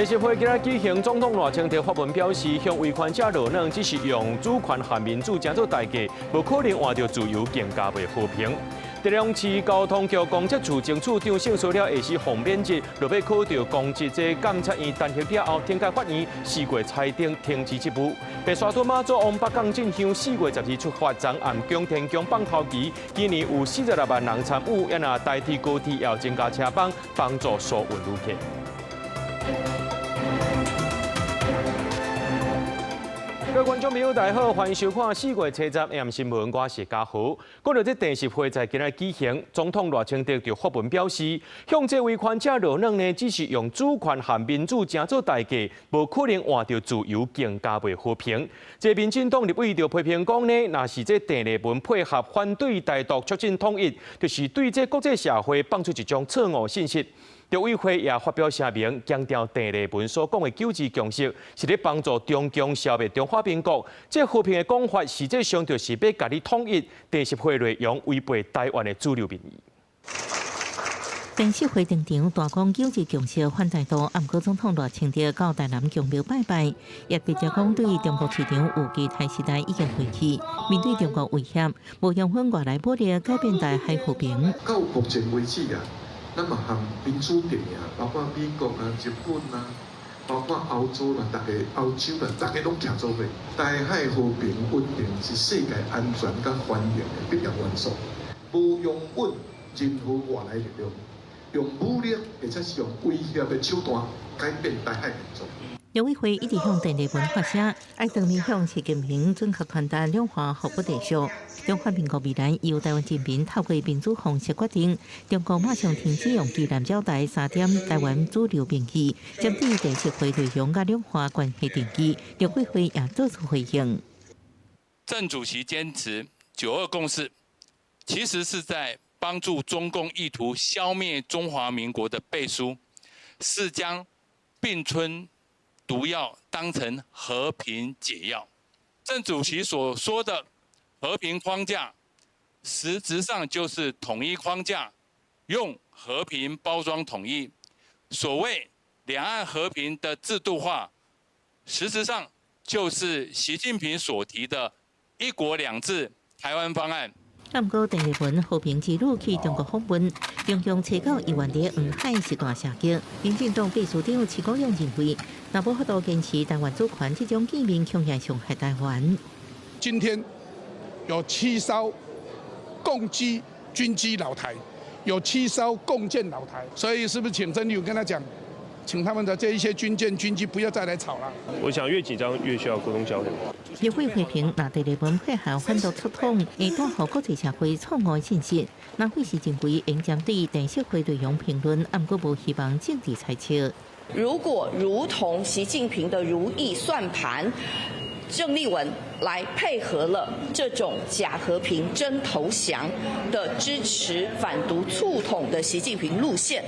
習會今仔舉行，總統賴清德發文表示，向威權者落軟只是用主權和民主當做代價，無可能換著自由，更加袂和平。台中市交通局公設處前處長性騷擾下死予免職，落尾考著公職這監察院彈劾了後，天界法院4月裁定停止職務。白沙屯媽祖王北港進香4月12出發，昨暗宮天宮放頭旗，今年有46萬人參與，也若台鐵高鐵要增加車班，幫助疏運旅客。各位觀眾朋友，大家好，歡迎收看4月70 AM 新聞，我是嘉豪。講到這電視會在今仔舉行，總統賴清德就發文表示，向這威權者落軟呢，只是用主權和民主當做代價，無可能換著自由，更加袂和平。這民進黨立委就批評講呢，若是這鄭麗文配合反對台獨、促進統一，就是對這國際社會放出一種錯誤信息。陸委會也發表聲明，強調鄭麗文所講的九二共識是咧幫助中共消滅中華民國。這和平的講法，實際上就是欲共你統一。電視會內容違背台灣的主流民意。電視會登場，大講九二共識反台獨，毋過總統賴清德到台南宮廟拜拜，也直接講對中國市場有期待時代已經過去，面對中國威脅，無容許外來武力改變台海和平。到目前為止啊，咱嘛和民主陣營，包括美國啊、日本啊，包括歐洲啦，逐家歐洲啦，逐家攏徛做伙。台海和平穩定是世界安全佮繁榮的必要元素。無容允任何外來力量用武力或者是用威脅的手段改變台海現狀。陸委會一直向鄭麗文發聲，愛當面向習近平準確傳達兩岸互不隸屬。中華民國未來由台灣人民透過民主方式決定，中國馬上停止用機艦擾台三點台灣主流民意，針對電視會內容佮兩岸關係定義，陸委會也做出回應。鄭主席堅持九二共識，其實是在幫助中共意圖消滅中華民國的背書，是將並吞毒藥當成和平解藥。鄭主席所說的和平框架，實質上就是統一框架，用和平包裝統一。所謂兩岸和平的制度化，實質上就是習近平所提的一國兩制台灣方案。毋過鄭麗文和平之旅去中國訪問，中共揣九議員佇黃海是大射擊。民進黨秘書長徐國勇認為，若無法度堅持台灣主權，這種見面恐驚傷害台灣。今天有7艘共機軍機擾台，有七艘共艦擾台，所以是不是請曾友跟他講，請他們的這一些軍艦軍機不要再來吵了。我想越緊張越需要溝通交流。立委批評，若鄭麗文配合反獨促統，會帶予國際社會錯誤信息。南非是認為應針對電視會內容評論，毋過無希望政治猜測。如果如同習近平的如意算盤，鄭麗文來配合了這種假和平真投降的支持反獨促統的習近平路線，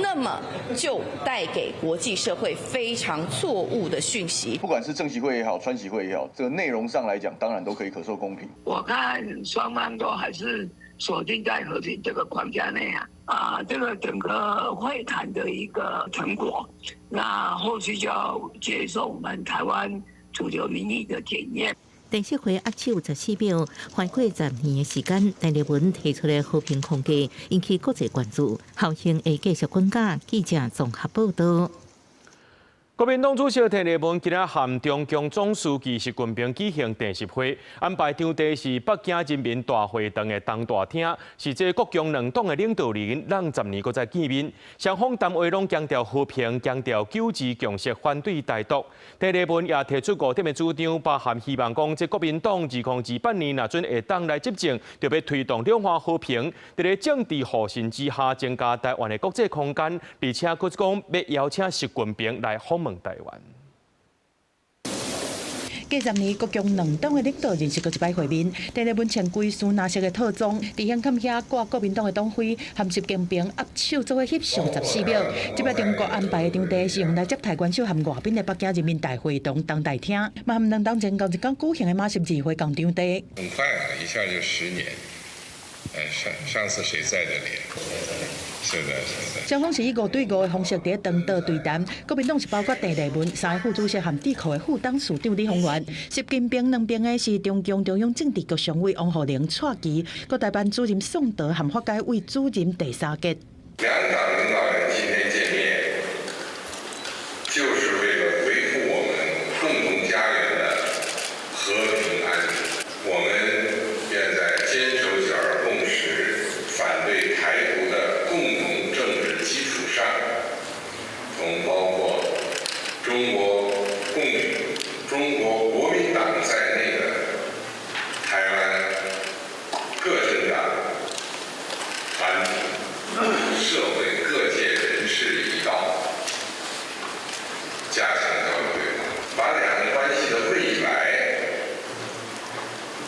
那麼就帶給國際社會非常錯誤的訊息。不管是政習會也好，川習會也好，這個內容上來講，當然都可以可受公平。我看雙方都還是鎖定在和平這個框架內啊，啊，這個整個會談的一個成果，那後續就要接受我們台灣主流民意的檢驗。電視會握手14秒，花過10年的時間，鄭麗文提出的和平框架引起國際關注。後續會繼續滾架，記者綜合報道。國民黨主席鄭麗文今仔和中共總書記習近平舉行電視會，安排場地是北京人民大會堂的東大廳，是這國共兩黨的領導人，隔10年閣再見面。雙方談話攏強調和平，強調九二共識，反對台獨。鄭麗文也提出五點的主張，包含希望講這國民黨2028年若準會當來執政，就欲推動兩岸和平，佇咧政治互信之下，增加台灣的國際空間，而且閣講欲邀請習近平來訪問台灣。隔10年，國共兩黨的領導人是閣一擺會面。鄭麗文穿規束藍色的套裝，佇胸坎遐掛國民黨的黨徽，和習近平握手做伙翕相14秒。這擺中國安排的場地是用來接待元首和外賓的北京人民大會堂東大廳，嘛和兩黨前仝一工舉行的馬習二會仝場地。很快啊，一下就10年。上上次誰在這裡？是的，是的。雙方是以5對5的方式佇長島對談，國民黨是包括鄭麗文三个副主席和智庫的副董事長李鴻源，習近平兩邊的是中共中央政治局常委王滬寧蔡奇，國台辦主任宋濤和發改委主任鄭三傑。兩黨領導人今天見面，就是為了維護我們共同家園的和平安寧。我們願在堅守九二共識、反對台獨的共同政治基礎上，同包括中國國民黨在內的台灣各政黨、團體、社會各界人士一道，加強交流對話，把兩岸關係的未來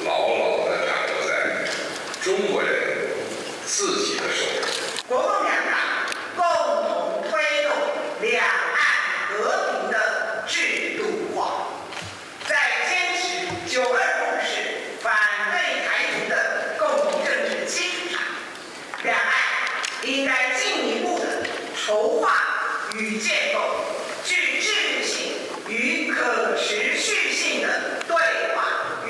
牢牢地掌握在中國人自己的手中。國共兩黨共同推動兩岸和平的制度化，在堅持九二共識、反對台獨的共同政治基礎上，兩岸應該進一步的籌劃與建構具制度性與可持續性的對話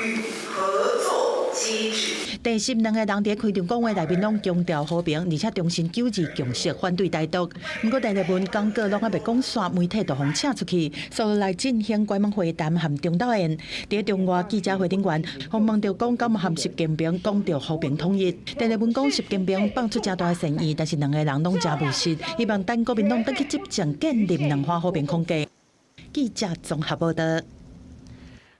與合作機制。鄭習兩個人佇開場講話內面攏強調和平，而且重申九二共識，反對台獨。毋過鄭麗文講稿攏猶未講煞，媒體就予請出去，紲落來進行關門會談和中斗宴。佇中外記者會頂懸，予問著講敢有和習近平講著和平統一。鄭麗文講習近平放出誠大的善意，但是兩個人攏誠務實，希望等國民黨轉去執政，建立兩岸和平框架。記者綜合報道。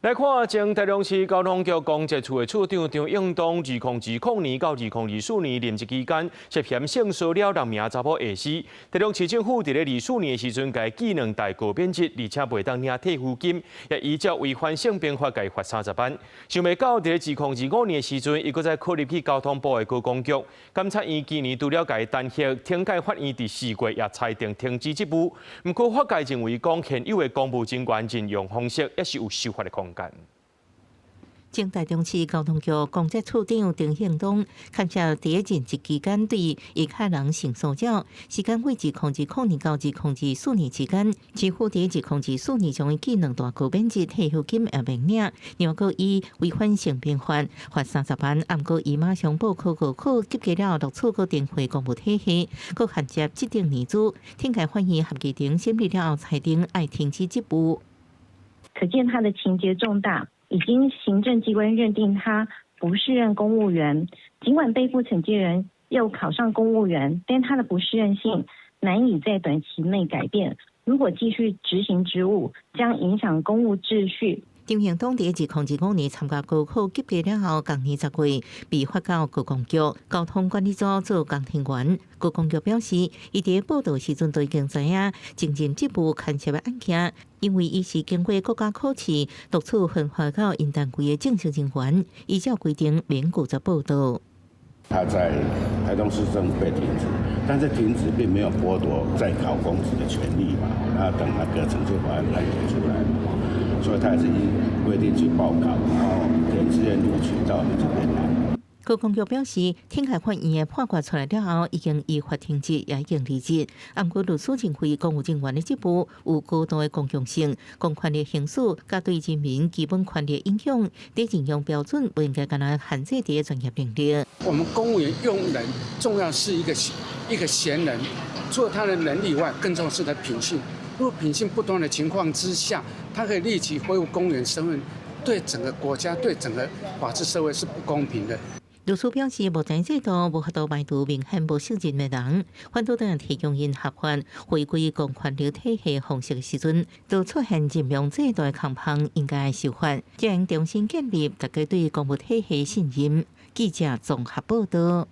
來看前台中市交通局公設處的處長張應東，2020年到2024年任職期間，涉嫌性騷擾六名查某下司。台中市政府佇咧24年的時陣，共伊記兩大過免職，而且袂當領退休金，也依照違反性平法，共伊罰30萬。想袂到佇咧2025年的時陣，伊閣再考入去交通部的高工局。監察院今年除了共伊彈劾，懲戒法院佇4月也裁定停止職務。毋過法界認為講，現有的公務人員任用方式也是有修法的空間。前台中市交通局公設處長張應東，牽涉佇任職期間對伊客人性騷擾，時間為2020年到2024年期間，市府佇2024年將伊記兩大過免職，退休金也免領，另外閣以違反性平法罰30萬，毋過伊馬上報考高考及格了後錄取閣重回公務體系，閣銜接這定年資，懲戒法院合議庭審理了後裁定愛停止職務。可見他的情節重大，已經行政機關認定他不適任公務員。儘管被賦懲戒人又考上公務員，但他的不適任性難以在短期內改變。如果繼續執行職務，將影響公務秩序。張應東佇2025年參加高考及格了後，同年10月被發到高工局交通管理組做工程員。高工局表示，伊佇報到時陣就已經知影前任職務牽涉的案件，因為伊是經過國家考試錄取分發到𪜶單位的正式人員，依照規定免拒絕報到。他在台東市政府被停職，但是停職並沒有剝奪再考公職的權利嘛。那等那個懲戒法案判決出來嘛，所以他還是依規定去報考，然後填志願錄取到我們這邊來。高工局表示，懲戒法院的判決出來了後，已經依法停職，也已經離職。毋過律師認為，公務人員的職務有高度的公共性，公權力行使佮對人民基本權利影響，佇任用標準不應該干焦限制佇專業能力。我們公務員用人，重要是一個賢能，除了他的能力以外，更重要是他的品性。如果品性不端的情況之下，他可以立即恢復公務員身份，對整個國家、對整個法治社會是不公平的。律師表示，目前制度無法度排除明顯無適任的人，反倒當提供𪜶合法回歸公權力體系方式的時陣，就出現任用制度的空縫，應該修法，將重新建立大家對公務體系信任。記者綜合報道。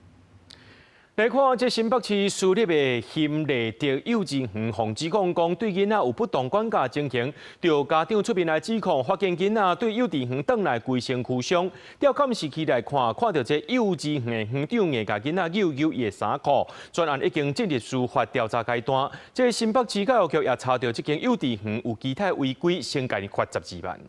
來看這新北市私立的興麗德幼稚園，予指控講對囡仔有不當管教情形，著家長出面來指控，發現囡仔對幼稚園轉來規身軀傷。調監視器來看，看著這幼稚園的園長硬共囡仔搝搝伊的衫褲，全案已經進入司法調查階段。這新北市教育局也查著這間幼稚園有其他違規，先共伊罰12萬。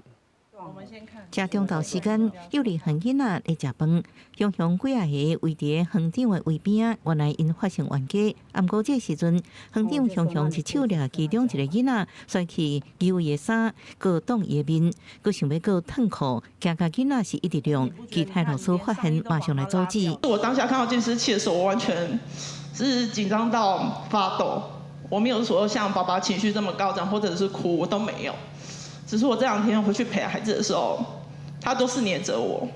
食中晝時間，幼兒園囡仔咧食飯，雄雄幾仔個圍佇園長的圍邊，原來𪜶發生冤家。毋過這時陣，園長雄雄一手掠其中一個囡仔，摔去揪伊的衫，閣擋伊的面，閣想欲閣褪褲，驚共囡仔是一直量，其他老師發現，馬上來阻止。我當下看到監視器的時候，我完全是緊張到發抖，我沒有說像爸爸情緒這麼高漲，或者是哭，我都沒有。只是我這兩天回去陪孩子的時候，他都是黏着我。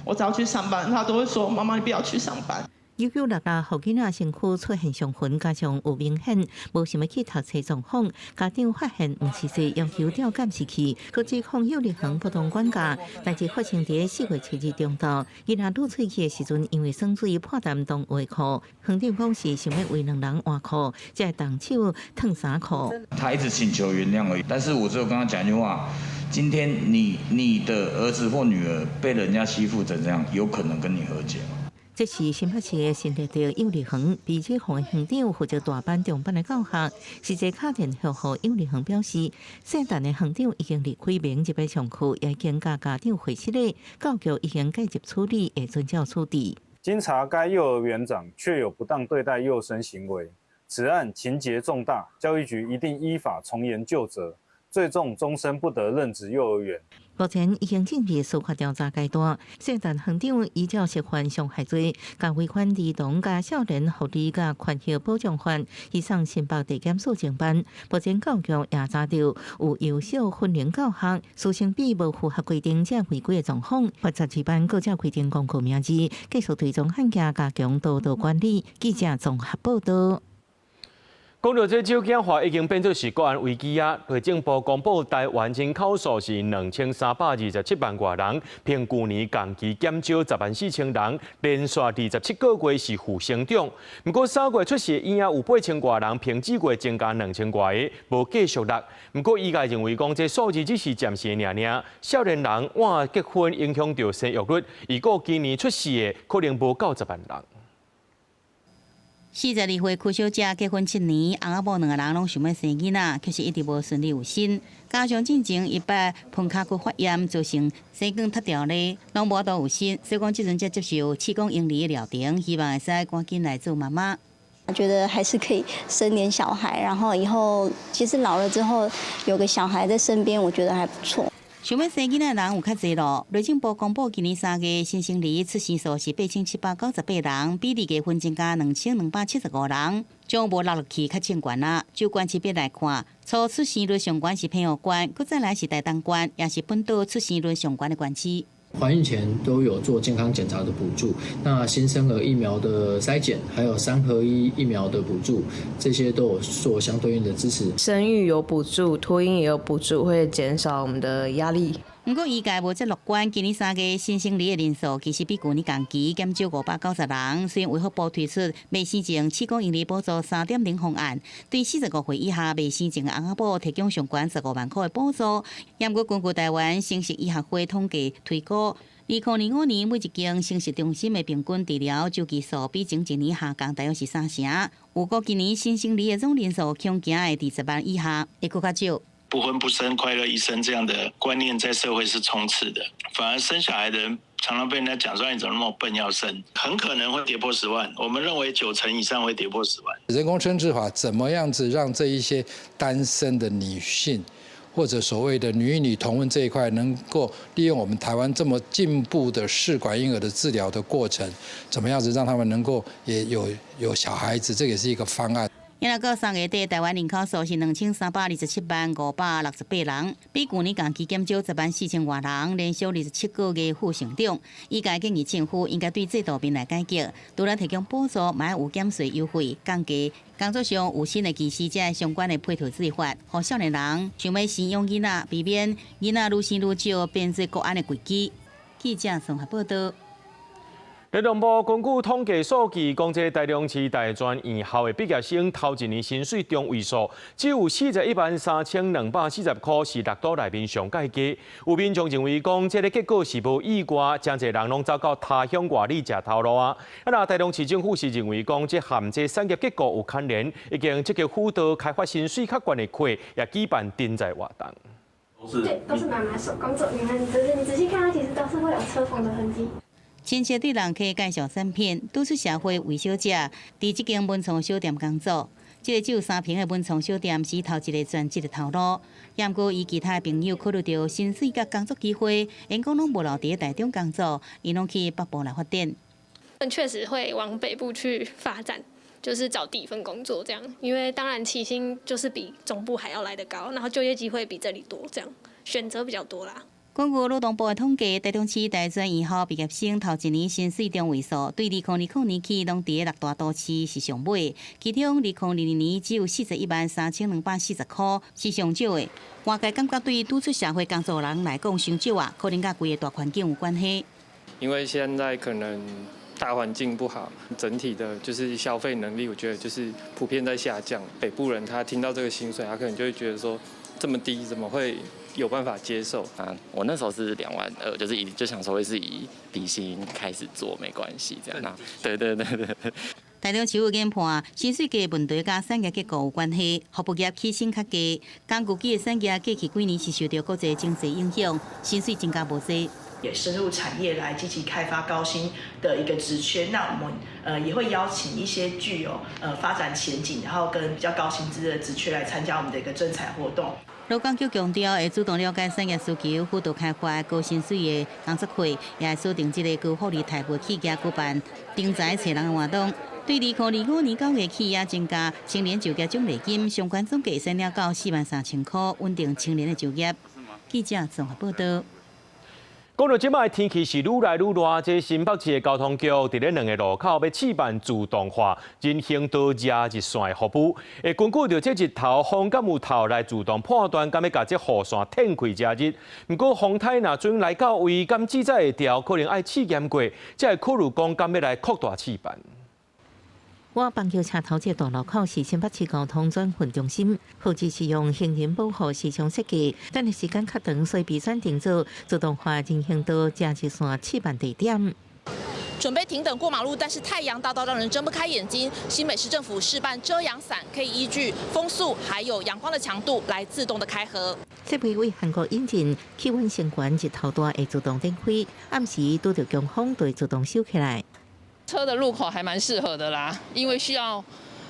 我只要去上班，他都會說：媽媽，你不要去上班。1996予囡仔身軀出現傷痕，加上有明顯無想欲去讀冊狀況，家長發現毋是說要求調監視器，閣指控幼兒園不當管教。代誌發生佇4月7日中晝，囡仔擼喙齒的時陣，因為耍水破脣同襪褲，園長講是想欲為兩人換褲，才會動手褪衫褲。他一直請求原諒而已，但是我只有跟他講一句話：今天你的兒子或女兒被人家欺負成這樣，有可能跟你和解嗎？這是新北市的新立德幼兒園，被指控的園長負責大班、中班的教學。實際敲電話予幼兒園表示，姓陳的園長已經離開明日欲上課，也已經佮家長會失禮，教育局已經介入處理，會遵照處置。經查該幼兒園長確有不當對待幼生行為，此案情節重大，教育局一定依法從嚴究責，最重終身不得任職幼兒園。目前已經進入司法調查階段，姓陳園長依照涉犯傷害罪、共違反兒童佮少年福利佮權益保障法，移送新北地檢署偵辦。目前教育局也查著有幼小分齡教學，師生比無符合規定這違規的狀況，罰12班閣照規定公告名字，繼續追蹤案件，加強督導管理。記者綜合報道。講到這少子化已經變做是國安危機啊！內政部公布台灣人口數是2327萬外人，比舊年同期減少10萬4千人，連續27個月是負成長。毋過3月出世嬰仔有8000外人，比二月增加2000外个，無繼續落。毋過醫界認為講這數字只是暫時的爾爾，少年人晚結婚影響著生育率，預估今年出世的可能無夠10萬人。42歲柯小姐結婚7年，翁仔某兩个人攏想欲生囡仔，卻是一直無順利有身。加上進前伊擺盆跤骨發炎，造成生管脫掉咧，攏無法度有身。所以講這陣才接受試管嬰兒的療程，希望會使趕緊來做媽媽。我覺得還是可以生點小孩，然後以後其實老了之後有個小孩在身邊，我覺得還不錯。想欲生囡仔的人有較濟囉。內政部公布今年3月新生兒出生數是8798人，比2月份增加2275人，總無落落去較正懸啦。就縣市別來看，初出生率上懸是澎湖縣，閣再來是台東縣，也是本島出生率上懸的縣市。懷孕前都有做健康檢查的補助，那新生兒疫苗的篩檢，還有三合一疫苗的補助，這些都有做相對應的支持。生育有補助，托嬰也有補助，會減少我們的壓力。毋過醫界無遮樂觀，今年3月新生兒的人數其實比舊年同期減少590人。雖然衛福部推出未生前試管嬰兒補助3.0方案，對45歲以下未生前的翁仔某提供上懸15萬塊的補助。毋過根據台灣生殖醫學會統計推估，2025年每一間生殖中心的平均治療週期數比前一年下降大約是3成。預估今年新生兒的總人數恐驚會佇10萬以下，會閣較少。不婚不生，快樂一生這樣的觀念在社會是充斥的，反而生小孩的人常常被人家講說你怎麼那麼笨要生，很可能會跌破十萬。我們認為9成以上會跌破十萬。人工生殖法怎麼樣子讓這一些單身的女性，或者所謂的女女同婚這一塊，能夠利用我們台灣這麼進步的試管嬰兒的治療的過程，怎麼樣子讓他們能夠也有小孩子，這也是一個方案。因為到3月底，台灣人口數是23,270,568人，比舊年同期減少10萬4千外人，連續27個月負成長。醫界建議政府應該對制度面來改革，除了提供補助，嘛愛有減稅優惠、降低工作上有新的技師這相關的配套做法，予少年人想欲生養囡仔，避免囡仔愈生愈少，變做國安的危機。記者綜合報道。內政部根據統計數據，講這台中市大專院校的畢業生頭一年薪水中位數只有41萬3240塊，是六都內面上蓋低。有民眾認為講，這个結果是無意外，誠濟人攏走到他鄉外里食頭路啊。啊，若台中市政府是認為講，這和這產業結構有牽連，已經積極輔導開發薪水較懸的課，也舉辦徵才活動。對，都是媽媽手工做。你們就是你仔細看，它其實都是會有車縫的痕跡。親切對人客介紹產品，拄出社會偽小姐佇這間文創小店工作。這个只有3坪的文創小店是頭一个全職的頭路。毋過伊其他的朋友考慮著薪水佮工作機會，𪜶講攏無留佇台中工作，𪜶攏去北部來發展。確實會往北部去發展，就是找第一份工作這樣。因為當然起薪就是比中部還要來得高，然後就業機會比這裡多，這樣選擇比較多啦。根據勞動部的統計，台中市大專院校畢業生頭一年薪水中位數，對2020年起攏佇六大都市是上尾，其中2022年只有413,240箍，是上少的。外界感覺對拄出社會工作人來講，傷少啊，可能佮規个大環境有關係。因為現在可能大環境不好，整體的就是消費能力，我覺得就是普遍在下降。北部人他聽到這個薪水，他可能就會覺得說這麼低，怎麼會有辦法接受啊？我那時候是2萬2，就是以就想說會是以底薪開始做，沒關係這樣。對對對對。台中市府研判，薪水低問題佮產業結構有關係，服務業起薪較低，工具機的產業過去幾年是受著國際經濟影響，薪水增加無濟。也深入產業來積極開發高薪的一個職缺，那我們也會邀請一些具有發展前景，然後跟比較高薪資的職缺來參加我們的一個徵才活動。勞工局強調，會主動了解產業需求，輔導開發高薪水的工作會，也會鎖定這个高福利待遇企業舉辦徵才揣人的活動。對2025年9月起也增加青年就業獎勵金，相關總計申領到43,000箍，穩定青年的就業。記者綜合報道。講到這擺天氣是愈來愈熱，這新北市的交通局佇咧兩个路口欲試辦自動化人行道遮日線的服務，會根據著這日頭風敢有透來自動判斷，敢欲共這雨傘展開遮日。毋過風颱若準來到位，敢記載會牢，可能愛試驗過，才會考慮講敢欲來擴大試辦。倚板橋車頭這大路口是新北市交通轉運中心，負責是用行人保護時尚設計，等的時間較長，所以被選定做自動化人行道遮日線試辦地點。準備停等過馬路，但是太陽大到讓人睜不開眼睛。新北市政府試辦遮陽傘，可以依據風速還有陽光的強度來自動的開合。設備為韓國引進，氣溫升懸，日頭大會自動展開，暗時拄著強風就會自動收起來。車的路口還蠻適合的啦，因為需要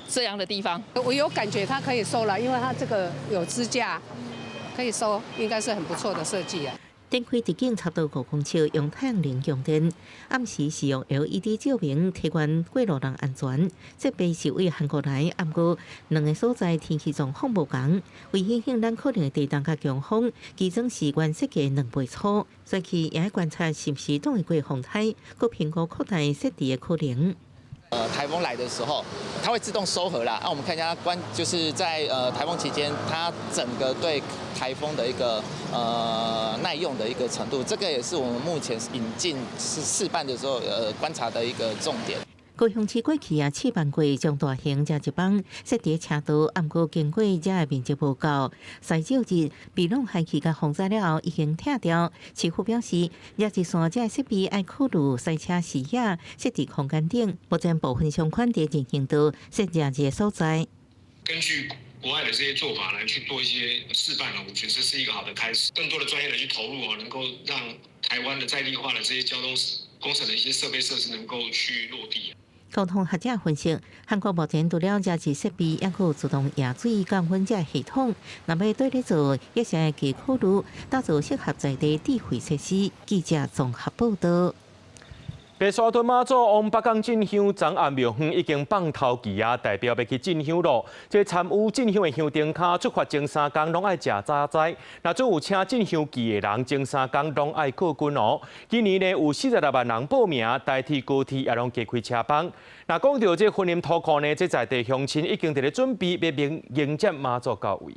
這樣的地方。我有感覺它可以收了，因為它這個有支架，可以收，應該是很不錯的設計啊。展開直徑差不多5公尺，用太陽能供電，暗時使用 LED 照明，提懸過路人安全。設備是為韓國來，毋過兩个所在天氣狀況無仝，為因應咱可能會地動較強風，基準是原設計2倍粗，所以也愛觀察是毋是擋會過風颱，閣評估擴大設置的可能。颱風來的時候，它會自動收合啦。那我們看一下關，就是在颱風期間，它整個對颱風的一個耐用的一個程度，這個也是我們目前引進試試辦的時候觀察的一個重點。高雄市過去也試辦過將大型遮日枋設佇車道，毋過經過遮的面積無夠，賽照日被弄海氣佮風災了後已經拆掉。市府表示，遮日線這設備愛考慮賽車視野、設置空間等，目前部分相關佇人行道設遮日的所在。根據國外的這些做法來去做一些示範，我覺得這是一個好的開始。更多的專業人去投入哦，能夠讓台灣的在地化的這些交通工程的一些設備設施能夠去落地。交通學者分析，韓國目前除了遮日設備，猶閣有自動揚水降溫這系統，若欲對咧做，也是愛加考慮打造適合在地智慧設施。記者綜合報道。白沙屯媽祖往北港進香，昨暗廟方已經放頭旗仔，代表欲去進香囉。這參與進香的香燈跤出發前3工攏愛食早餐。若準有請進香旗的人，前3工攏愛過軍哦。今年呢有46萬人報名，台鐵高鐵也攏加開車班。若講著這婚姻土庫呢，這在地鄉親已經佇咧準備欲迎迎接媽祖到位。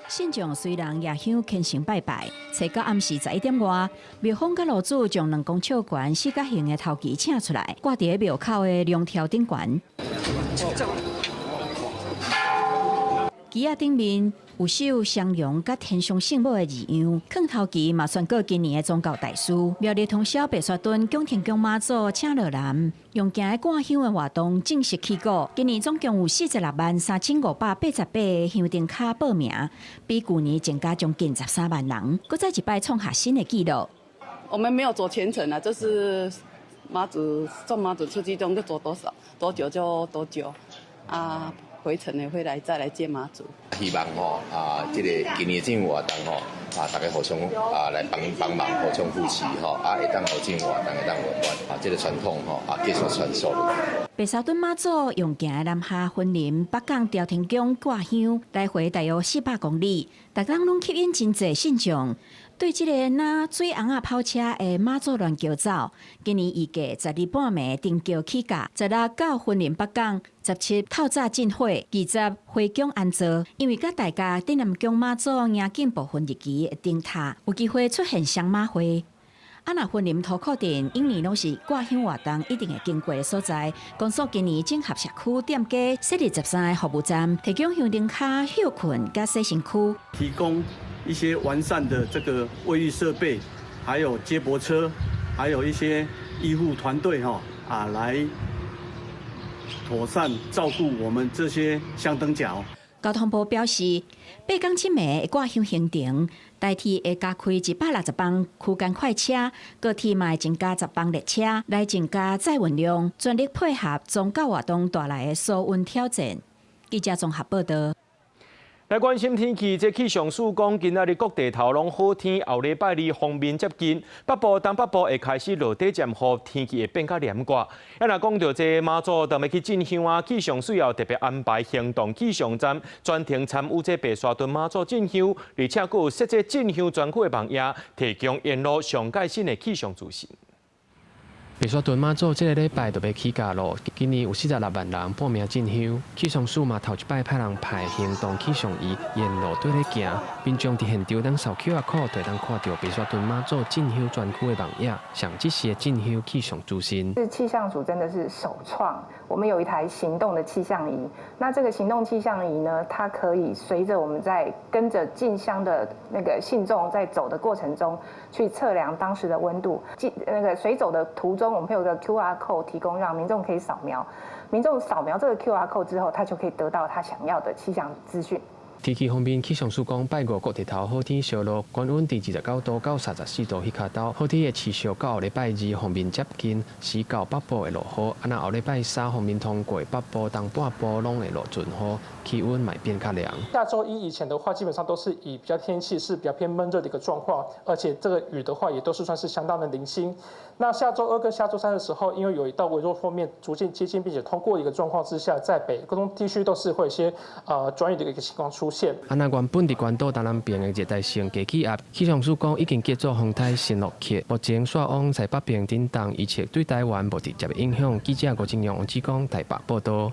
信眾隨人夜香虔誠拜拜，揣到暗時11點外，廟方佮爐主將2公尺懸四角形的頭旗請出來，掛佇廟口的龍柱頂懸。旗仔頂面有繡雙龍佮天上聖母的字樣，囥頭旗嘛宣告今年的宗教大事。苗栗通霄白沙屯蔣天宮媽祖請落南，用行的掛香的活動正式起鼓。今年總共有46萬3588個香燈跤報名，比舊年增加將近13萬人，閣再一擺創下新的紀錄。我們沒有走全程啊，就是媽祖送媽祖出去，中就走多少多久就多久啊。回程呢會來再來接媽祖。希望吼啊，這個今年這個活動吼啊，大家互相啊來幫幫忙，互相扶持吼啊，會當予這個活動會當圓滿啊，這個傳統吼啊繼續傳授。白沙屯媽祖用行的南下雲林北港朝天宮掛香，來回大約400公里，逐工攏吸引真濟信眾。對這個若水尪仔跑車的媽祖鸞轎走，今年預計12半暝登轎起駕，16到雲林北港，17透早進火，20回宮安座。因為佮大家鎮南宮媽祖迎覲部分日期會頂塔，有機會出現雙馬會。啊，若雲林塗褲鎮，往年攏是掛香活動一定會經過的所在。公所今年整合社區店家設立13個服務站，提供香燈跤歇睏佮洗身軀，提供一些完善的這個衛浴設備，還有接駁車，還有一些醫護團隊，哈啊，來妥善照顧我們這些香燈腳。交通部表示，八港這暝掛香行程，台鐵會加開160班區間快車，高鐵嘛會增加10班列車，來增加載運量，全力配合宗教活動帶來的疏運挑戰。記者綜合報道。來關心天氣，這氣象署講，今仔日各地頭攏好天，後禮拜二鋒面接近，北部、東北部會開始落短暫雨，天氣會變較涼掛。啊，若講到這媽祖當欲去進香啊，氣象署也特別安排行動氣象站專程參與這白沙屯媽祖進香，而且閣有設置進香專區的網頁，提供沿路上蓋新的氣象資訊。白沙屯媽祖這个禮拜就欲起駕囉，今年有46萬人報名進香，氣象署嘛頭一擺派人派行動氣象儀沿路綴咧行，民眾佇現場當掃 QR code 就會當看著白沙屯媽祖進香專區的網頁，上即時的進香氣象資訊。是氣象署真的是首創，我們有一台行動的氣象儀，那這個行動氣象儀呢，它可以隨着我們在跟着進香的那個信眾在走的過程中，去測量當時的溫度，進那個隨走的途中，我們會有個 QR code 提供，讓民眾可以掃描。民眾掃描這個 QR code 之後，他就可以得到他想要的氣象資訊。天氣方面，氣象署講，拜五各地頭好天燒熱，高溫佇29度到34度彼跤兜，好天會持續到後禮拜二鋒面接近，時到北部會落雨。啊，若後禮拜三鋒面通過，北部、東半部攏會落陣雨，氣溫嘛會變較涼。下週一以前的話，基本上都是以比較天氣是比較偏悶熱的一個狀況，而且這個雨的話也都是算是相當的零星。那下週二跟下週三的時候，因為有一道微弱鋒面逐漸接近並且通過一個狀況之下，在北東地區都是會有一些轉雨的一個情況出現。啊，若原本佇關島東南邊的熱帶性低氣壓，氣象署講已經結做風台新洛克，目前煞往西北邊振動，預測對台灣無直接的影響。記者吳正陽、王志剛台北報道。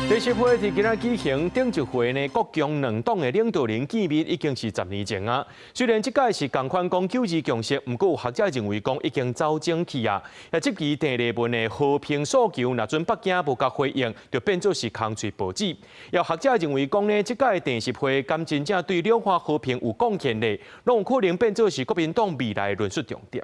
第十會佇今仔舉行，頂一回呢，國共兩黨的領導人見面已經是10年前啊。雖然這擺是仝款講九二共識，毋過有學者認為講已經走正去啊。也質疑鄭麗文的和平訴求，若準北京無共回應，就變做是空喙報紙。也有學者認為講呢，這擺電習會敢真正對兩岸和平有貢獻咧，攏有可能變做是國民黨未來的論述重點。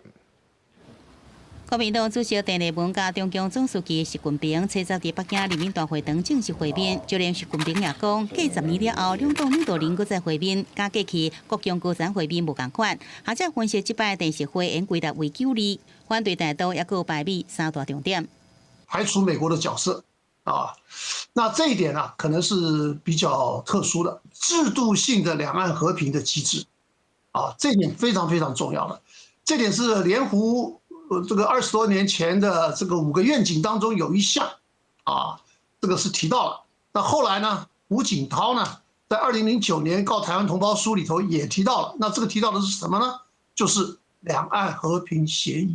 國民黨主席鄭麗文佮中共總書記習近平，初十佇北京人民大會堂正式會面。就連習近平也講，過10年了後，兩黨領導人閣再會面，佮過去國共高層會面無仝款。學者分析，這擺電習會應歸納為九字，反對台獨，抑閣有排美三大重點。排除美國的角色啊，那這一點啊，可能是比較特殊的制度性的兩岸和平的機制啊，這一點非常非常重要的。這點是連胡。這個20多年前的這個五個願景當中有一項，啊，這個是提到了。那後來呢，胡錦濤呢，在2009年告台灣同胞書裡頭也提到了。那這個提到的是什麼呢？就是兩岸和平協議。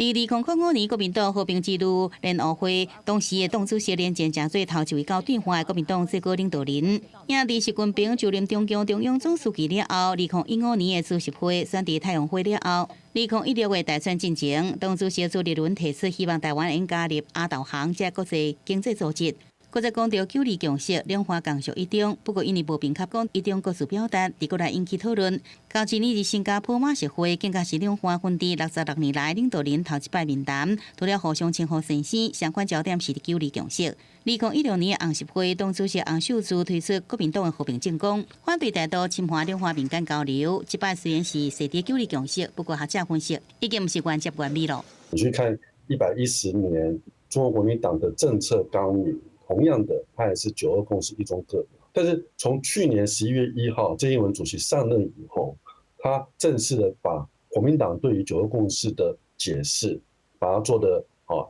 佇2005年國民黨和平之路聯合會當時的黨主席連戰，成做頭一位到對岸的國民黨最高領導人。也佇習近平就任中共中央總書記了後，2015年的習習會選佇太陽花了後，2016的大選進前，黨主席朱立倫提出希望台灣會加入亞投行這國際經濟組織。閣再講著九二共識，兩岸共屬一中，不過因為無明確講一中各自表達，佇國內引起討論。到這年佇新加坡馬習會，更加是兩岸分治66年來領導人頭一擺面談，除了互相稱呼先生，相關焦點是九二共識。2016年的紅十會，黨主席洪秀柱推出國民黨的和平政綱，反對台獨，深化兩岸民間交流。這擺雖然是踅佇九二共識，不過學者分析已經毋是原汁原味囉。你去看110年中國國民黨的政策綱領。同樣的，它也是九二共識一中各表。但是從去年11月1號，蔡英文主席上任以後，他正式的把國民黨對於九二共識的解釋，把它做的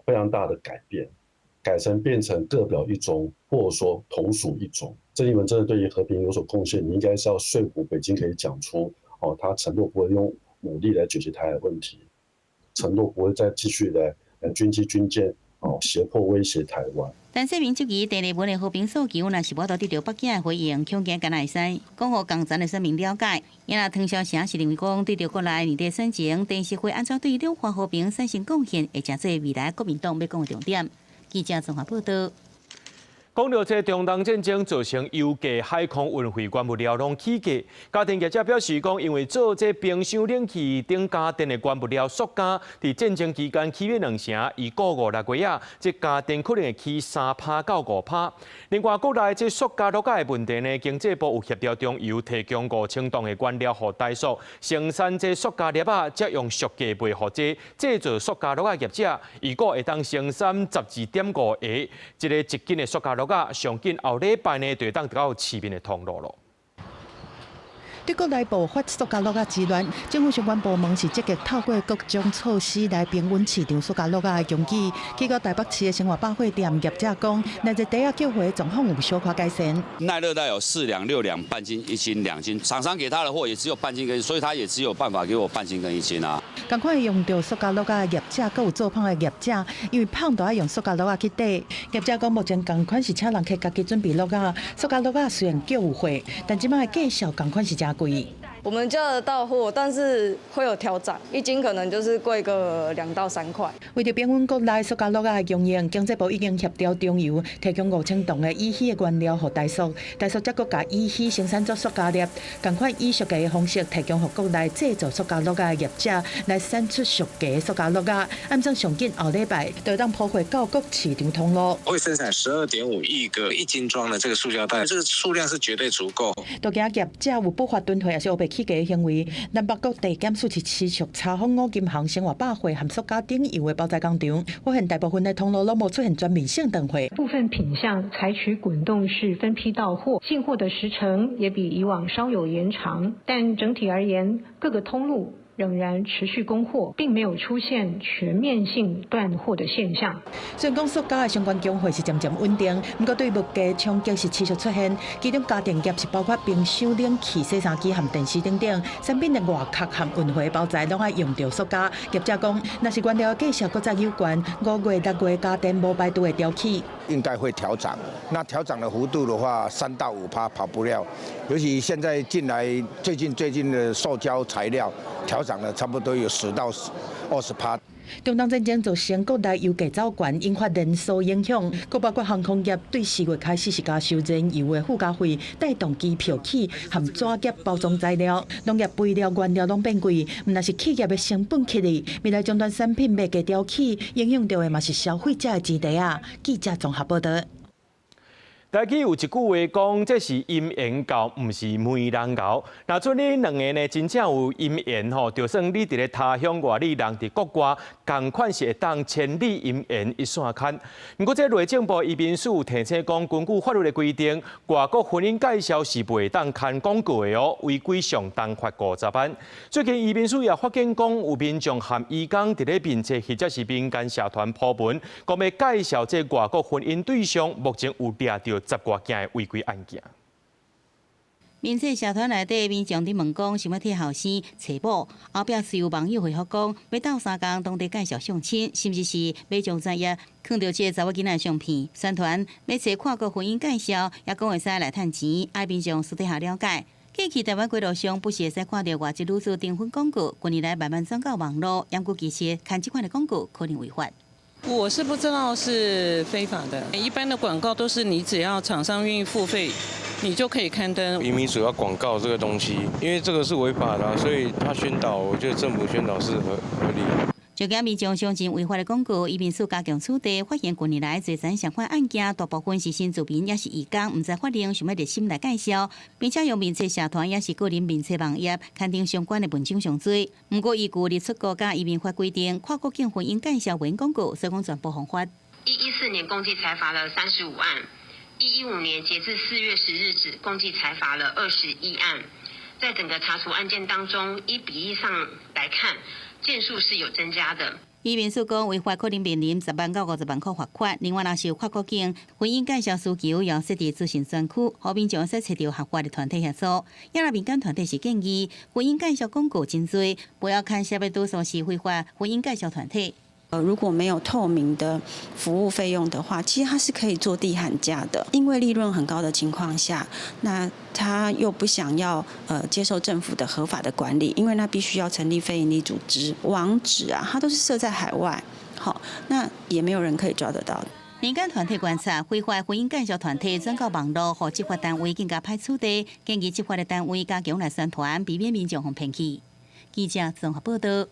非常大的改變，改成變成各表一中，或者說同屬一中。蔡英文真的對於和平有所貢獻，你應該是要說服北京，可以講出哦，他承諾不會用武力來解決台海問題，承諾不會再繼續來軍機軍艦哦脅迫威脅台灣。陳世明質疑鄭麗文的和平訴求，若是無得到北京的回應，恐驚敢若會使講予共層的選民了解。伊若湯小霞是認為講，對著國內年底選情，電視會按怎對兩岸和平產生貢獻，會成做未來國民黨欲講的重點。記者綜合報道。講著這中東戰爭造成油價、海空運費原物料攏起價，家電業者表示講，因為做這冰箱、冷氣等家電的原物料塑膠，佇戰爭期間起碼2成，預估5、6月啊，這家電可能會起3趴到5趴。另外，國內這塑膠落價的問題呢，經濟部有協調中油提供5000噸的原料予台塑，生產這塑膠粒仔，才用俗價賣予這製造塑膠落仔業者，預估會當生產12.5個這个一斤的塑膠落仔，上緊後禮拜呢，就會當到市面的通路囉。對國內爆發塑膠落仔之亂，政府相關部門是積極透過各種措施來平穩市場塑膠落仔的供給。結果台北市的生活百貨店業者講，耐熱袋仔叫貨狀況有小可改善。耐熱袋有4兩、6兩、半斤、1斤、2斤，廠商給他的貨也只有半斤跟，所以他也只有辦法給我半斤跟1斤啊。仝款用著塑膠落仔業者，閣有做麭的業者，因為麭都愛用塑膠落仔去綴。業者講，目前仝款是請人客家己準備落仔，塑膠落仔雖然叫有貨，但這擺的價數仝款是誠貴。我們叫得到貨，但是會有調漲，1斤可能就是貴個2到3塊。為著平穩國內塑膠落仔的供應，經濟部已經協調中油提供5000噸的乙烯的原料予台塑，台塑才閣共乙烯生產做塑膠粒，仝款以俗價的方式提供予國內製造塑膠落仔的業者來產出俗價塑膠落仔。按算上緊後禮拜就當鋪貨到各市場通路。會生產12.5億個1斤裝的這個塑膠袋，這個數量是絕對足夠。都驚業者有不法囤貨，抑是烏白起價的行為，南北各地檢署是持續查訪五金行、生活百貨和塑膠頂油的包材工廠，發現大部分的通路攏無出現全面性斷貨。部分品項採取滾動式分批到貨，進貨的時程也比以往稍有延長，但整體而言，各個通路仍然持續供貨，並沒有出現全面性斷貨的現象。雖然講塑膠的相關供貨是漸漸穩定，毋過對物價衝擊是持續出現。其中家電業是包括冰箱、冷氣、洗衫機和電視等等產品的外殼和運貨包材，攏愛用著塑膠。業者講，若是原料價數閣再有懸，5月、6月家電無排除會調起。應該會調漲，那調漲的幅度的話，3到5趴跑不了。尤其現在進來最近的塑膠材料調漲了差不多有10到20趴。中東戰爭造成國內油價走懸，引發連鎖影響，閣包括航空業對4月開始是加收燃油的附加費，帶動機票起和紙業包裝材料、農業肥料原料攏變貴，毋但是企業的成本起哩，未來終端產品賣價調起，影響著的嘛是消費者的錢袋仔。記者綜合報道。台語有一句話講，這是姻緣到，毋是媒人𠢕。若準你兩个呢，真正有姻緣吼，就算你佇咧他鄉外，你人佇國外，仝款是會當千里姻緣一線牽。毋過，這內政部移民署提醒講，根據法律的規定，外國婚姻介紹是袂當刊廣告的哦，違規上重罰50萬。最近移民署也發現講，有民眾和移工佇咧面冊或者是民間社團 po 文，講欲介紹這外國婚姻對象，目前有掠著10外件的違規案件。面冊社團內底民眾佇問講，想欲替後生揣某，後壁隨有網友回覆講，欲鬥相共當地介紹相親，甚至是欲將專業囥著這个查某囡仔相片，宣傳欲揣跨國婚姻介紹，也講會使來趁錢，愛民眾私底下了解。過去台灣街路上不時會使看著外籍女子訂婚廣告，近年來慢慢轉到網路，毋過其實看這款的廣告可能違法。我是不知道是非法的，一般的廣告都是你只要廠商願意付費，你就可以刊登。移民署要廣告這個東西，因為這個是違法的，所以他宣導，我覺得政府宣導是合理。就驚民眾相信違法的廣告，移民署加強取締，發現近年來濟層相關案件，大部分是新住民，抑是移工，毋知法令，想欲熱心來介紹，並且用面冊社團，抑是個人面冊網頁刊登相關的文章上載。毋過依據入出國佮移民法規定，跨國境婚姻介紹免廣告，所以講全部犯法。114年共計裁罰了35案，115年截至4月10日止，共計裁罰了21案。在整個查處案件當中，依比例上來看，件數是有增加的。移民署講，違法可能面臨10萬到50萬塊罰款。另外，若是有跨國境婚姻介紹需求，要設置諮詢專區，予民眾會使揣著合法的團體協助。也若民間團體是建議，婚姻介紹廣告真濟，不要牽涉的多數是非法婚姻介紹團體。如果沒有透明的服務費用的話，其實它是可以坐地喊價的。因為利潤很高的情況下，那他又不想要接受政府的合法的管理，因為那必須要成立非營利組織，網址啊，它都是設在海外，好，那也沒有人可以抓得到。民間團體觀察，非法婚姻介紹團體轉到網路，予執法單位更加歹處理，建議執法的單位加強來宣傳，避免民眾予騙去。記者綜合報道。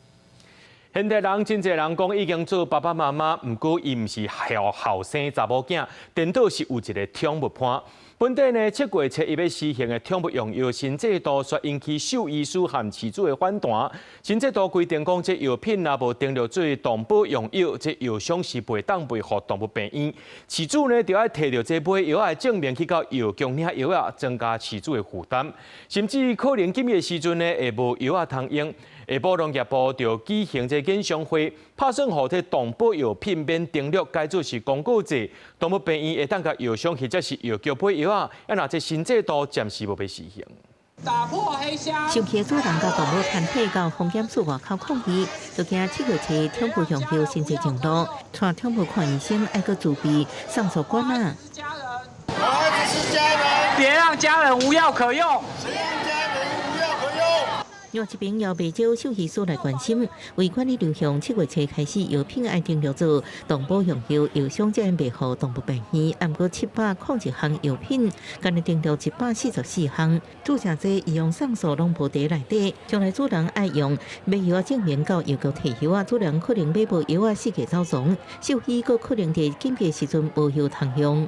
現代人真濟人講已經做爸爸媽媽，毋過伊毋是後後生查某囝，顛倒是有一个寵物伴。本地呢，7月初一欲施行的寵物用藥新制度，煞引起獸醫師和飼主的反彈。新制度規定講，這藥品若無登錄做動保用藥，這藥商是袂當賣予動物病院。飼主呢，著愛提著這買藥的證明去到藥局領藥仔，增加飼主的負擔，甚至可能禁藥時陣呢，會無藥仔通用。下晡農業部就舉行這研商會，拍算予這動保藥品免登錄，改做是公告制，動物病院會當共藥商或者是藥局買藥仔，啊若這新制度暫時無欲實行。打破黑箱。生氣的主人佮動物團體到防檢署外口抗議，就驚7月初寵物用藥新制上路，帶寵物看醫生愛閣自備上訴管仔。兒子是家人，別讓家人無藥可用。另外一邊有袂少獸醫師來關心，為管理流向7月初開始藥品愛登錄做動保用藥，藥商才賣予動物病院。毋過701項藥品，干焦登錄144項，注射劑醫用上訴攏無佇內底。將來主人愛用買藥證明到藥局提藥仔，主人可能買無藥仔四界走傱，獸醫閣可能佇緊急時陣無藥通用。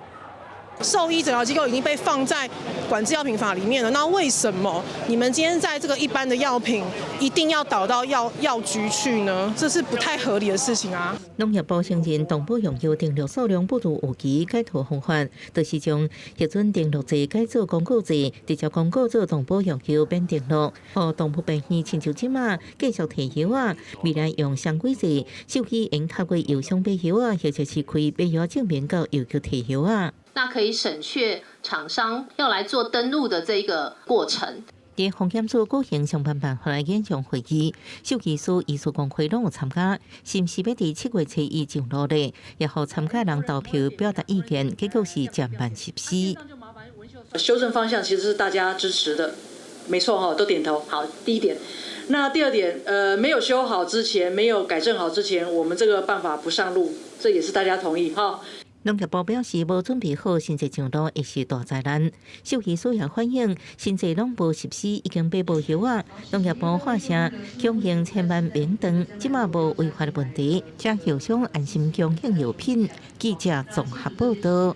獸醫診療機構已經被放在管制藥品法裡面了，那為什麼你們今天在這個一般的藥品一定要導到藥局去呢？這是不太合理的事情啊。農業部承認動保用藥登錄數量不如預期，改套方法就是將核准登錄制改做公告制，直接公告做動保用藥免登錄，予動物病院親像這馬繼續提藥仔，未來用雙軌制，獸醫會透過藥商買藥仔，或者是開買藥證明到藥局提藥仔。那可以省卻廠商要來做登錄的這個過程。佇防檢署舉行相關辦法的研商會議，獸醫師、醫師公會攏有參加，是毋是欲佇7月初一上路咧？也予參加人投票表達意見，結果是漸慢實施。修正方向其實是大家支持的，沒錯哈，都點頭。好，第一點。那第二點，沒有修好之前，沒有改正好之前，我們這個辦法不上路，這也是大家同意哈。農業部表示，無準備好新制上路會是大災難。獸醫師也反映，新制攏無實施，已經買無藥仔。農業部發聲，供應千萬免斷，這馬無違法的問題，請藥商安心供應藥品。記者綜合報道。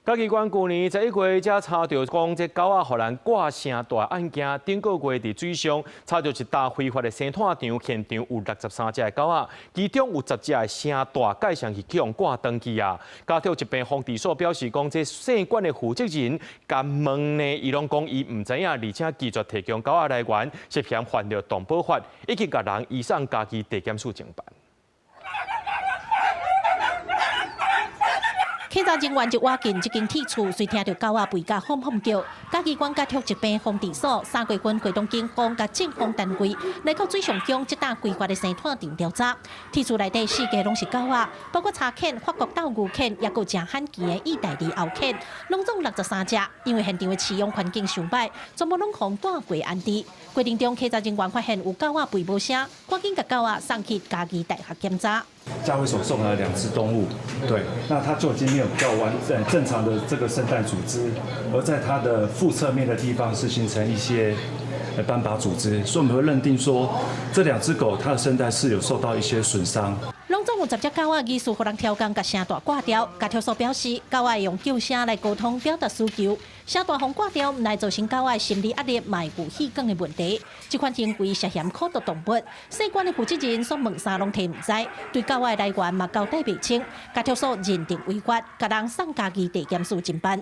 嘉義縣舊年11月才查著講，這狗仔予人割聲帶案件，頂個月佇水上查著一棟非法的生炭場，現場有63隻的狗仔，其中有10隻的聲帶蓋上去予割斷去啊。家長疾病防治所表示講，這姓管的負責人共問呢，伊攏講伊毋知影，而且拒絕提供狗仔來源，涉嫌犯著動保法，已經共人移送嘉義地檢署偵辦。稽查人員就倚近這間鐵厝，隨聽著狗仔吠甲吼吼叫。嘉義縣家畜疾病防治所三月份會同警方佮政風單位來到水上鄉這棟規劃的生態場調查。鐵厝內底四界攏是狗仔，包括柴犬、法國鬥牛犬，抑閣誠罕見的意大利獒犬，攏總63隻。因為現場的飼養環境傷䆀，全部攏予帶過安置。過程中，稽查人員發現有狗仔吠無聲，趕緊共狗仔送去嘉義大學檢查。家衛所送來兩隻動物，對，那它就已經沒有比較完整正常的這個聲帶組織，而在它的腹側面的地方是形成一些斑疤組織，所以我們會認定說這兩隻狗它的聲帶是有受到一些損傷。攏總有10隻狗仔疑似予人刁工共聲帶割掉，家畜所表示，狗仔用叫聲來溝通表達需求，聲帶予割掉，來造成狗仔心理壓力，嘛會有氣管的問題。這款行為涉嫌苦毒動物，相關的負責人所問啥攏提毋知，對狗仔來源嘛交代袂清，家畜所認定違法，共人送嘉義地檢署偵辦。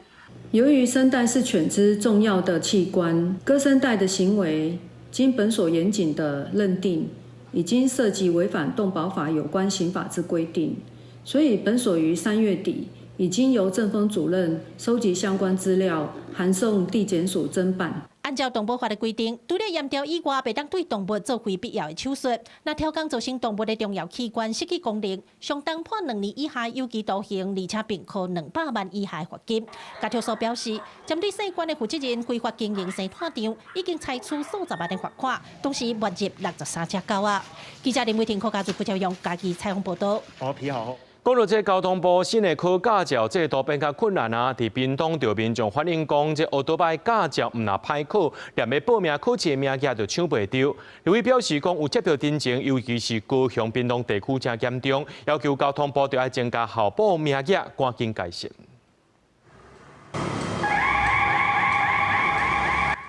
由於聲帶是犬隻重要的器官，割聲帶的行為，經本所嚴謹的認定，已經涉及違反動保法有關刑法之規定，所以本所於3月底已經由政風主任收集相關資料，函送地檢署偵辦。按照動保法的規定，除了驗貂以外，袂當對動物做非必要的手術。若刁工造成動物的重要器官失去功能，相當判2年以下有期徒刑，而且併科200萬以下罰金。家畜所表示，針對相關的負責人非法經營生態場，已經採取數十萬的罰款，同時沒入63隻狗仔。記者林偉霆、柯家族副教用嘉義採訪報道。哦，皮好。講到這交通部新的考駕照制度變較困難啊！佇屏東就民眾反映講，這歐多擺駕照毋若歹考，連欲報名考試的名額就搶袂著。立委表示講，有接著陳情，尤其是高雄屏東地區誠嚴重，要求交通部著愛增加候補名額，趕緊改善。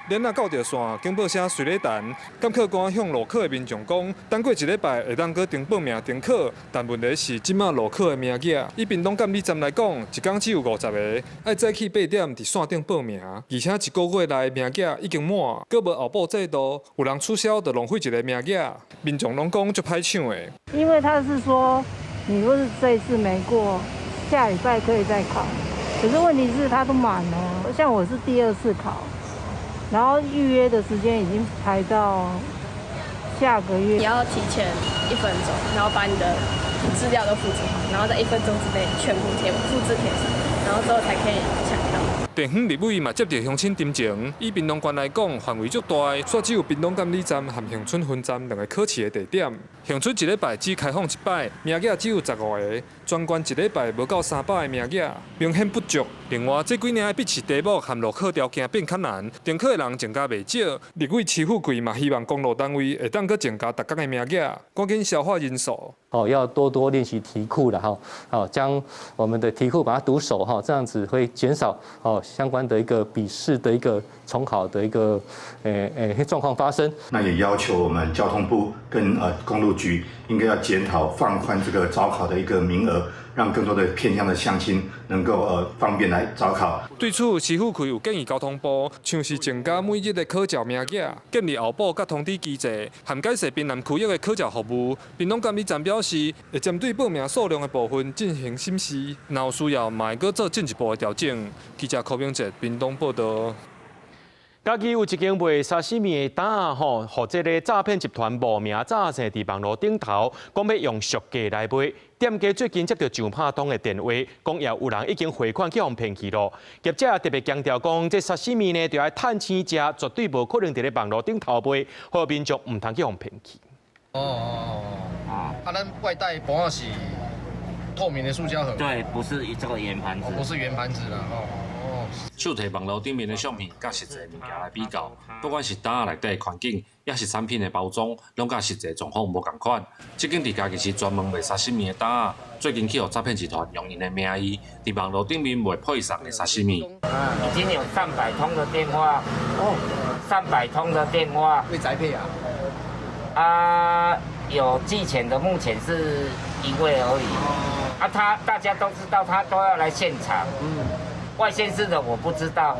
連若到著線，警報聲隨咧彈。監考官向路考的民眾講，等過一禮拜會當閣重報名重考。但問題是，這馬路考的名額，以屏東監理站來講，一工只有50個，愛早起8點佇線頂報名，而且一個月內名額已經滿，閣無候補制度，有人取消就浪費一個名額。民眾攏講足歹搶的。因為他是說，你若是這次沒過，下禮拜可以再考。可是問題是，他都滿了，像我是第二次考。然後預約的時間已經排到下個月。你要提前1分鐘，然後把你的資料都複製好，然後在1分鐘之內全部貼複製貼上，然後之後才可以搶到。地方立委嘛接著鄉親陳情，以屏東縣來講，範圍足大，煞只有屏東監理站和恆春分站兩個考試的地點。恆春一禮拜只開放一擺，名額只有15個，全縣一禮拜無夠300個名額，明顯不足。另外，這幾年的筆試題目和路考條件變較難，重考的人增加袂少。立委徐富貴嘛希望公路單位會當閣增加逐工的名額，趕緊消化人數。哦，要多多練習題庫了哈，好，將我們的題庫把它讀熟哈，這樣子會減少哦相關的一個筆試的一個重考的一個狀況發生。那也要求我們交通部跟公路局應該要檢討放寬這個招考的一個名額，讓更多的偏鄉的鄉親能夠方便來招考。對此，徐富貴有建議交通部，像是增加每日的考照名額，建立候補佮通知機制，含改善屏南區域的考照服務。屏東監理站表示，會針對報名數量的部分進行審視，若有需要，嘛會閣做進一步的調整。記者柯明哲屏東報道。嘉義有一間賣沙西米的檔吼，予這个詐騙集團冒名詐騙佇網路頂頭，講欲用俗價來賣。店家最近接著上拍通的電話，講也有人已經匯款去予騙去囉。業者特別強調講，這沙西米呢，著愛趁生食，絕對無可能佇咧網路頂頭賣，予民眾毋通去予騙去。哦哦哦，啊，咱外帶盤仔是透明的塑膠盒。對，不是這個圓盤子。不是圓盤子啦，哦。手提網路頂面的相片，佮實際物件來比較，不管是擔仔內底環境，抑是產品的包裝，攏佮實際狀況無仝款。這間佇嘉義市專門賣沙西米的檔仔，最近去予詐騙集團用𪜶的名義，佇網路頂面賣配送的沙西米。已經有上百通的電話，哦，上百通的電話。被詐騙啊？啊，有寄錢的，目前是一位而已。啊，他大家都知道，他都要來現場。外縣市的我不知道。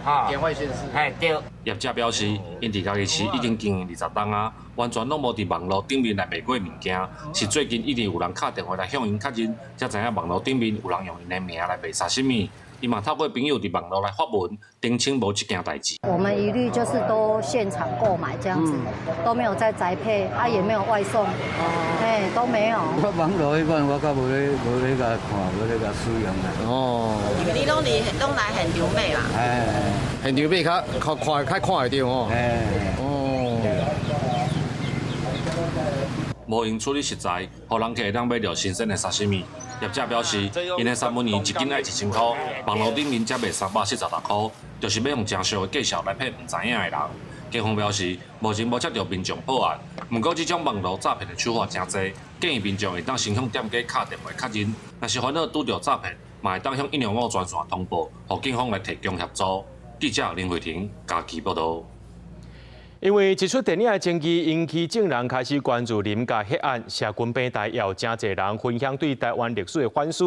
哈。点外县市。嘿，對。業者表示，𪜶佇嘉義市已經經營20冬啊，完全攏無佇網路頂面來賣過物件，是最近一直有人敲電話來向𪜶確認，才知影網路頂面有人用𪜶的名來賣沙西米。伊嘛透過朋友佇網路來發文，澄清無這件代誌。我們一律就是都現場購買這樣子，都沒有在宅配，啊也沒有外送，哎都沒有。我網路彼款我較無咧無咧共看，無咧共使用啦。哦。因為你攏佇攏來現場買啦。哎，現場買較較看較看會著吼。哎。哦。無閒處理食材，予人客會當買著新鮮的沙西米。業者表示，𪜶的三文魚一斤愛1000箍，網路頂面才賣346箍，就是欲用誠俗的價數來騙毋知影的人。警方表示，目前無接著民眾報案，毋過這種網路詐騙的手法誠濟，建議民眾會當先向店家敲電話確認，若是煩惱拄著詐騙，嘛會當向105專線通報，予警方來提供協助。記者林慧婷嘉義報導。因為一齣電影的爭議，引起眾人開始關注林家血案，社群平台也有誠濟人分享對台灣歷史的反思。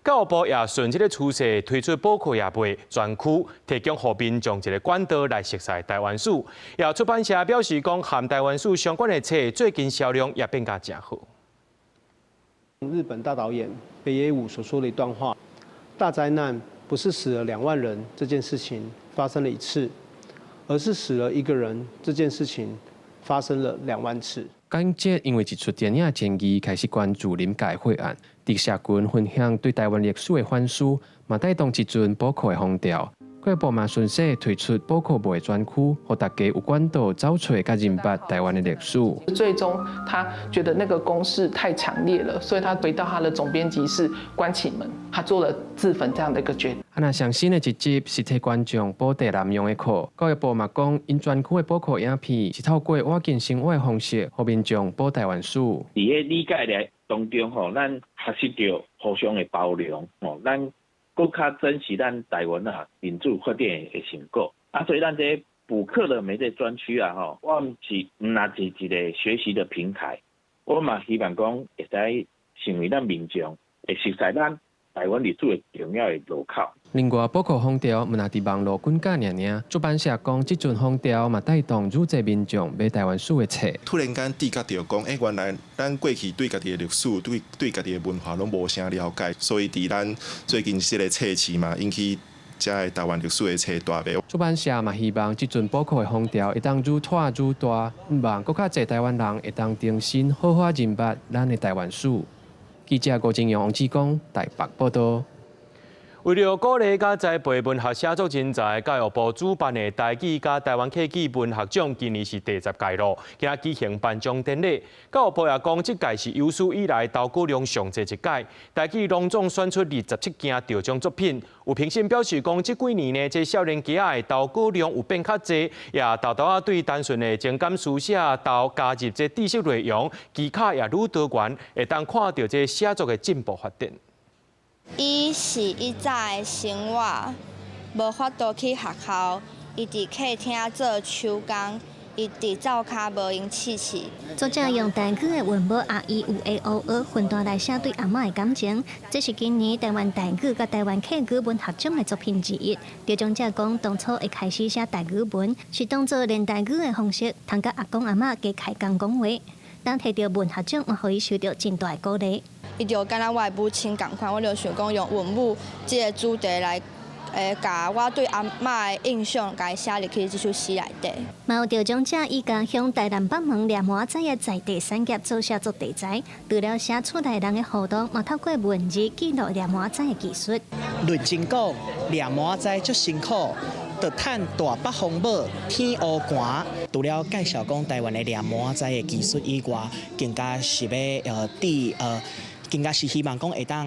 教育部也順這個趨勢推出補課業賣專區，提供予民眾一個管道來熟悉台灣史。也出版社表示講，和台灣史相關的冊最近銷量也變甲誠好。日本大導演北野武所說的一段話：大災難不是死了2萬人這件事情發生了一次。而是死了一個人，這件事情發生了2萬次。感覺因為一齣電影爭議開始關注林家血案，佇社群分享對台灣歷史的反思，嘛帶動一陣補課的風潮。教育部嘛順勢推出補課賣專區，予大家有管道找揣佮認捌台灣的歷史。最終他覺得那個攻勢太強烈了，所以他回到他的總編輯室關起門，他做了自焚這樣的一個決定。啊，若上新的一集是替觀眾補地南洋的課，教育部嘛講，𪜶專區的補課影片是透過倚近生活的方式，予民眾補台灣史。佇个理解的當中吼，咱學習著互相的包容吼，咱閣較珍惜咱台灣啊民主發展的成果啊，所以咱這補課的媒介專區啊吼，我毋是毋若是一個學習的平台，我嘛希望講會使成為咱民眾會熟悉咱台灣歷史的重要的路口。另外，補課風潮毋若佇網路滾價爾爾，出版社講，這陣風潮嘛帶動愈濟民眾買台灣史的冊。突然間知覺著講，原來咱過去對家己的歷史、對家己的文化攏無啥了解，所以佇咱最近這個冊市嘛，引起遮个台灣歷史的冊大賣。出版社嘛希望這陣補課的風潮會當愈拓愈大，毋望閣較濟台灣人會當重新好好認捌咱的台灣史。記者郭金陽、王志剛台北報導。為著鼓勵佮栽培文學寫作人才，教育部主辦的台語佮台灣客語文學獎，今年是第10屆咯，今仔舉行頒獎典禮。教育部也講，這屆是有史以來投稿量上濟一屆，台語攏總選出27件得獎作品。有評審表示講，這幾年呢，這少年兒仔的投稿量有變較濟，也沓沓仔對單純的情感書寫，到加入這知識內容，技巧也愈多元，會當看著這寫作的進步發展。伊是以早的生活，無法度去學校，伊佇客廳做手工，伊佇灶跤無閒試試。作者用台語的韻母 a i u e o ㅏ 分段來寫對阿嬤的感情，這是今年台灣台語佮台灣客語文學獎的作品之一。得獎者講，當初會開始寫台語文，是當做練台語的方式，通佮阿公阿嬤加開講講話。當提著文學獎，嘛予伊受著真大的鼓勵。伊就敢若我的母親仝款，我就想講用韻母這个主題來，共我對阿嬤的印象，共伊寫入去這首詩內底。嘛有得獎者以家鄉台南北門掠麻仔的在地產業做寫作題材，除了寫厝內人的互動，嘛透過文字記錄掠麻仔的技術。論真講，掠麻仔足辛苦。就趁大北風暴、天烏寒，除了介紹講台灣的掠麻仔的技術以外，更加是欲佇更加是希望講會當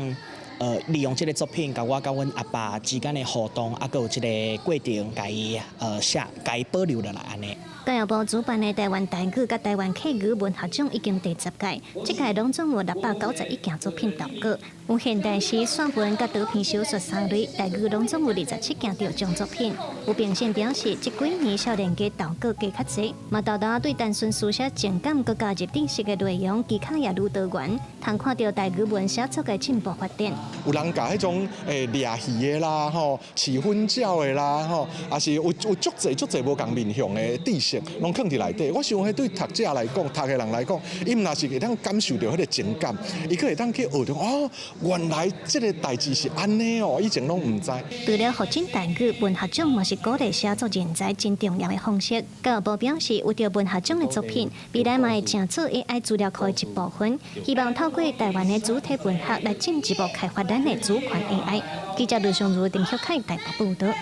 利用這个作品，共我佮阮阿爸之間的互動，啊，閣有這个過程，共伊寫，共伊保留落來按呢。教育部主辦的台灣台語佮台灣客語文學獎已經第10屆，這屆攏總有691件作品投稿，有現代詩、散文佮長篇小說三類，台語攏總有27件得獎作品。有評審表示，這幾年少年家投稿加較濟，嘛沓沓對單純書寫情感，閣加入知識的內容，技巧也愈多元，通看著台語文寫作的進步發展。有人共彼種掠魚的啦，吼，飼粉鳥的啦，吼，抑是有足濟足濟無仝面向的知識，攏囥佇內底。我想彼對讀者來講，讀的人來講，伊毋若是會當感受著彼个情感，伊閣會當去學著哦，原來這个代誌是按呢哦，以前攏毋知。除了復振台語文學獎，嘛是鼓勵寫作人才真重要的方式。教育部表示，有著文學獎的作品，未來嘛會成做 AI 資料庫的一部分，希望透過台灣的主體文學來進一步開發咱的主權 AI。記者盧尚如、丁旭凱台北報導。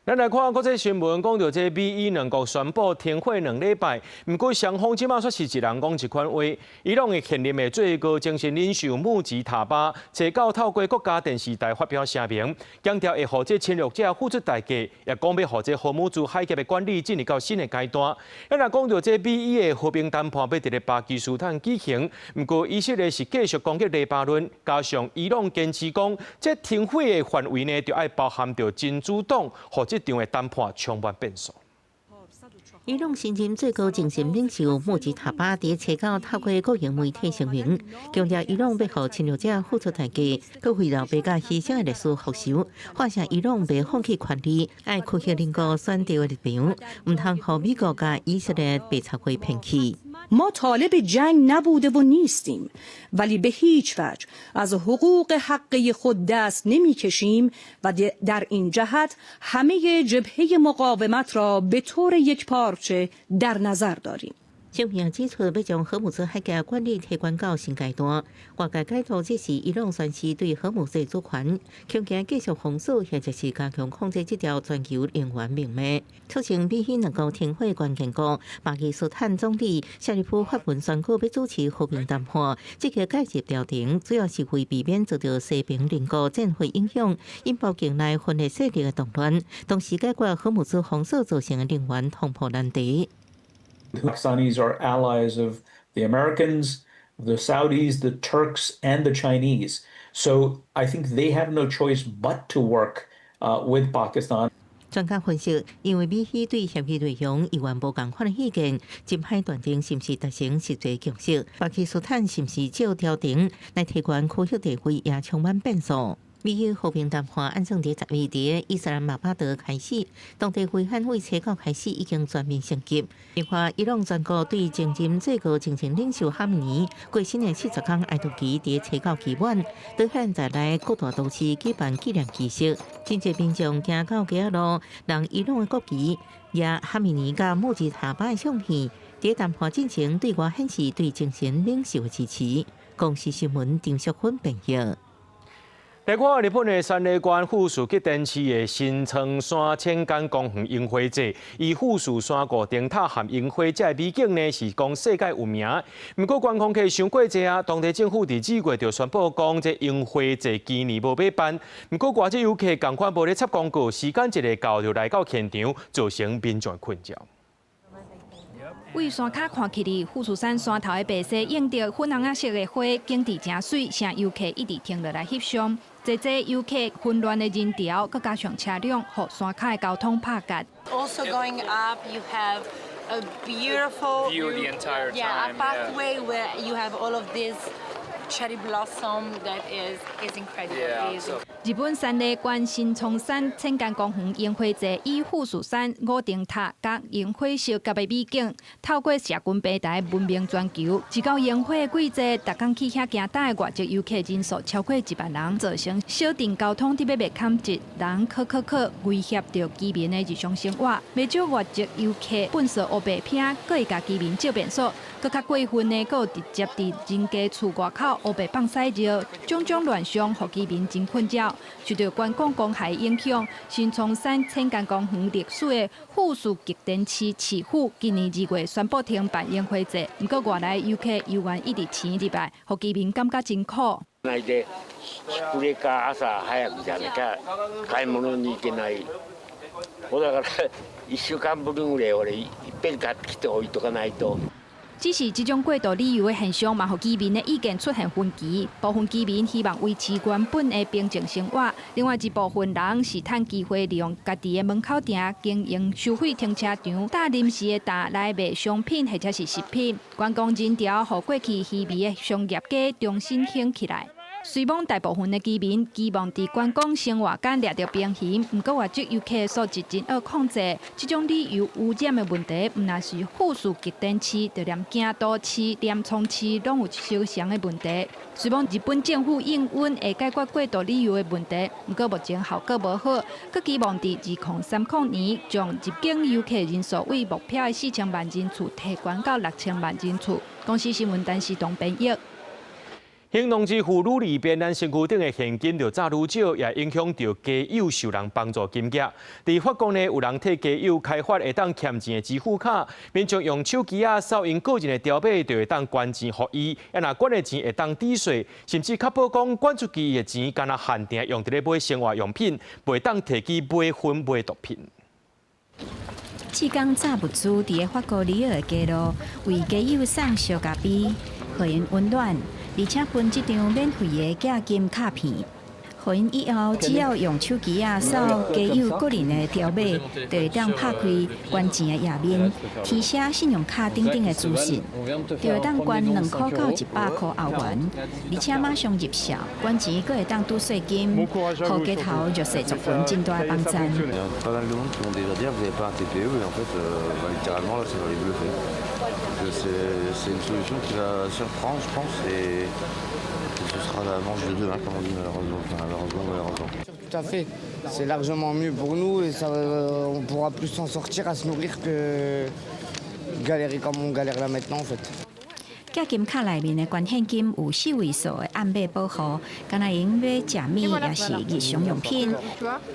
咱來看國際新聞，講著這美伊兩國宣布停火2禮拜，毋過雙方這馬煞是一人講一款話。伊朗的現任的最高精神領袖穆吉塔巴，初九透過國家電視台發表聲明，強調會予這侵略者付出代價，也講欲予這荷姆茲海峽的管理進入到新的階段。咱若講著這美伊的和平談判欲佇咧巴基斯坦舉行，毋過以色列是繼續攻擊黎巴嫩，加上伊朗堅持講，這停火的範圍呢，著愛包含著真主黨，予這場的談判充滿變數。伊朗新任最高精神領袖穆吉塔巴佇初九透過國營媒體聲明，強調伊朗欲予侵略者付出代價，閣為了白甲犧牲的歷史復仇，發聲伊朗袂放棄權利，愛區域鄰國選擇的立場，毋通予美國佮以色列白賊會騙去。 ما طالب جنگ نبوده و نیستیم ولی به هیچ وجه از حقوق حقه خود دست نمیکشیم و در این جهت همه جبهه مقاومت را به طور یکپارچه در نظر داریم。聲明指出，欲將荷姆茲海峽管理提懸到新階段。外界解讀這是伊朗宣示對荷姆茲主權，恐驚繼續封鎖或者是加強控制這條全球能源命脈。促成美伊兩國停火關鍵國巴基斯坦總理謝里夫發文宣告欲主持和平談判，這個介入調停主要是為避免遭到西邊鄰國戰火影響，引爆境內分裂勢力的動亂，同時解決荷姆茲封鎖造成的能源突破難題。 The Pakistanis are allies of the Americans, the Saudis, the Turks, and the Chinese. So I think they have no choice but to work with Pakistan. 專家分析，因為美希對協議內容猶原無仝款的意見，真歹斷定是毋是達成實際共識。巴基斯坦是毋是藉調停來提懸區域地位，也充滿變數。美伊和平談判按算佇10月佇伊斯蘭馬巴德開始，當地危險對初九開始已經全面升級。另外，伊朗全國對前任最高精神領袖哈米尼過身的70天哀悼期佇初九期滿，德黑蘭在內各大都市舉辦紀念儀式，真濟民眾行到街仔路，人伊朗的國旗、也哈米尼佮穆吉塔巴的相片，佇談判進程對外顯示對精神領袖的支持。公視新聞張淑芬編譯。來看日本的山梨縣富士急田市的神倉山淺間公園櫻花節，以富士山五重塔和櫻花這美景呢，是講世界有名。毋過觀光客傷過濟啊，當地政府佇2月就宣布講，這櫻花節今年無欲辦。毋過外籍遊客仝款無咧插廣告，時間一下到就來到現場，造成民眾困擾。對山跤看起來，富士山山頭的白紗映著粉紅仔色的花，景緻誠媠，啥遊客一直停落來翕相。濟濟遊客混亂的人潮，閣加上車輛，予山跤的交通拍結。 Also going up, you have a beautiful view the entire time. Yeah, a pathway where you have all of this cherry blossom that is incredible. 日本山梨縣神倉山淺間公園櫻花節以富士山五重塔佮櫻花相夾的美景，透過社群平台聞名全球。直到櫻花季節，逐工去遐行搭的外籍遊客人數超過1萬人，造成小鎮交通佇欲袂坎一人可可可威脅著居民的日常生活。袂少外籍遊客糞掃烏白拼，閣會共居民借便所。閣較過分的，閣有直接佇人家厝外口烏白放屎尿，種種亂象，予居民真困擾。受著觀光公害影響，神倉山淺間公園歷史的富士急田市市府今年2月宣布停辦櫻花節，毋過外來遊客猶原一直擠入來，予居民感覺真苦。ないでこれか朝早くじゃなきゃ買い物に行けない。だから1週間分ぐらい俺いっぺん買ってきて置いとかないと。只是這種過度旅遊的現象，嘛予居民的意見出現分歧。部分居民希望維持原本的平靜生活，另外一部分人是趁機會利用家己的門口埕經營收費停車場，搭臨時的擔來賣商品或者是食品。觀光人潮，予過去稀微的商業街重新興起來。雖罔大部分的居民期望佇觀光生活間掠著冰魚，毋過外籍遊客素質真惡控制，這種旅遊污染的問題，毋但是富士急電市，就連京都市、鎌倉市攏有相像的問題。雖罔日本政府應允會解決過度旅遊的問題，毋過目前效果無好，閣期望佇2030年將入境遊客人數為目標的4000萬人次提懸到6000萬人次。公視新聞陳時東編譯。行動支付愈利便，咱身軀頂的現金就早愈少，也影響著街友受人幫助金額。佇法國呢，有人替街友開發會當儉錢的支付卡，民眾用手機仔掃𪜶個人的條碼，就會當捐錢予伊。啊，若捐的錢會當抵稅，甚至確保講捐出去的錢，干焦限定用佇咧買生活用品，袂當提去買薰買毒品。這工早物資佇咧法國里爾的街路，為街友送燒咖啡，予𪜶溫暖。而且分這張免費的寄金卡片，予𪜶以後只要用手機仔掃街友個人的條碼，就會當拍開捐錢的頁面，填寫信用卡等等的資訊，就會當捐2塊到100塊歐元，而且馬上入數，捐錢閣會當拄稅金，予街頭弱勢族群真大的幫贊。 C'est une solution qui va surprendre, je pense, et ce sera la manche de demain, comme on dit malheureusement. Enfin, malheureusement, malheureusement. Tout à fait. C'est largement mieux pour nous et ça, on pourra plus s'en sortir à se nourrir que galérer comme on galère là maintenant en fait. 寄金卡內面的捐獻金有四位數的暗碼保護，敢若用買食物，抑是日常用品，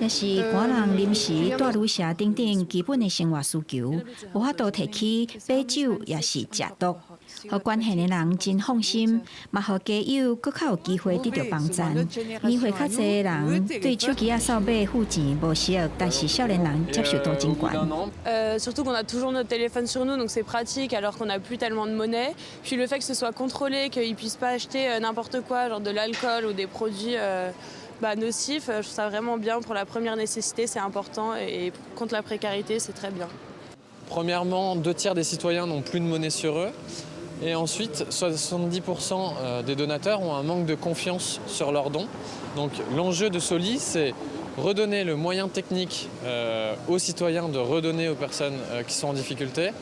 抑是寒人臨時蹛旅社等等基本的生活需求，無法度提去買酒，抑是食毒。予捐獻的人真放心，嘛予街友閣較有機會得著幫贊。年歲較濟的人對手機仔掃碼付錢無熟，但是少年人接受度真懸。 Surtout qu'on a toujours notre téléphone sur nous, donc c'est pratique, alors qu'on n'a plus tellement de monnaie. Puis le fait que ce soit contrôlé, qu'ils puissent pas acheter n'importe quoi, genre de l'alcool ou des produits bah, nocifs, je trouve ça vraiment bien. Pour la première nécessité, c'est important et contre la précarité, c'est très bien. Premièrement, deux tiers des citoyens n'ont plus de monnaie sur eux. Et ensuite, 70% des donateurs ont un manque de confiance sur leurs dons. Donc l'enjeu de Soli, c'est redonner le moyen technique aux citoyens de redonner aux personnes qui sont en difficulté.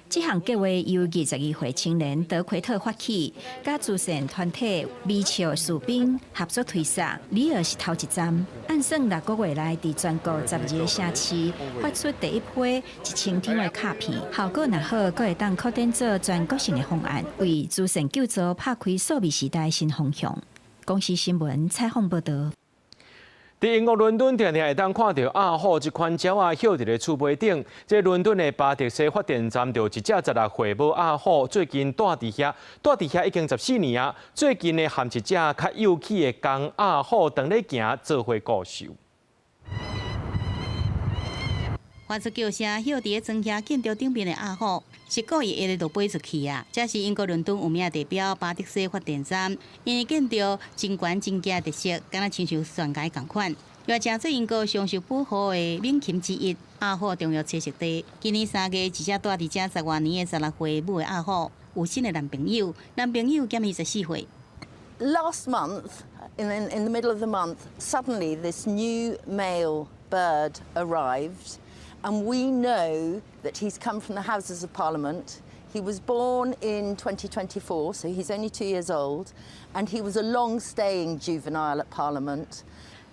這項計劃由22歲青年德奎特發起，佮慈善團體微笑士兵合作推捒。里爾是頭一站，按算6個月內佇全國12個城市發出第一批1000張的卡片，效果若好，閣會當擴展做全國性的方案，為慈善救助拍開數位時代新方向。公視新聞採訪報導。佇英國倫敦，定定會當看著鴨虎這款鳥仔歇佇咧厝尾頂。這倫敦的巴特西發電站就一隻16歲母鴨虎，最近蹛佇遐，蹛佇遐已經14年啊。最近呢，和一隻較幼齒的公鴨虎當咧行做伙顧岫。發出叫聲，歇佇咧莊遐建築頂面的鴨虎，是故意下咧就飛出去啊！這是英國倫敦有名地標巴特西發電站，因為建築真懸真驚特色，敢若親像懸崖仝款，又成做英國上受保護的猛禽之一。鴨虎重要棲息地，今年3月，一隻蹛佇遮十外年的16歲母的鴨虎，有新的男朋友，男朋友減伊14歲。 Last month, in the middle of the month, suddenly this new male bird arrived. And we know that he's come from the Houses of Parliament. He was born in 2024, so he's only 2 years old, and he was a long-staying juvenile at Parliament.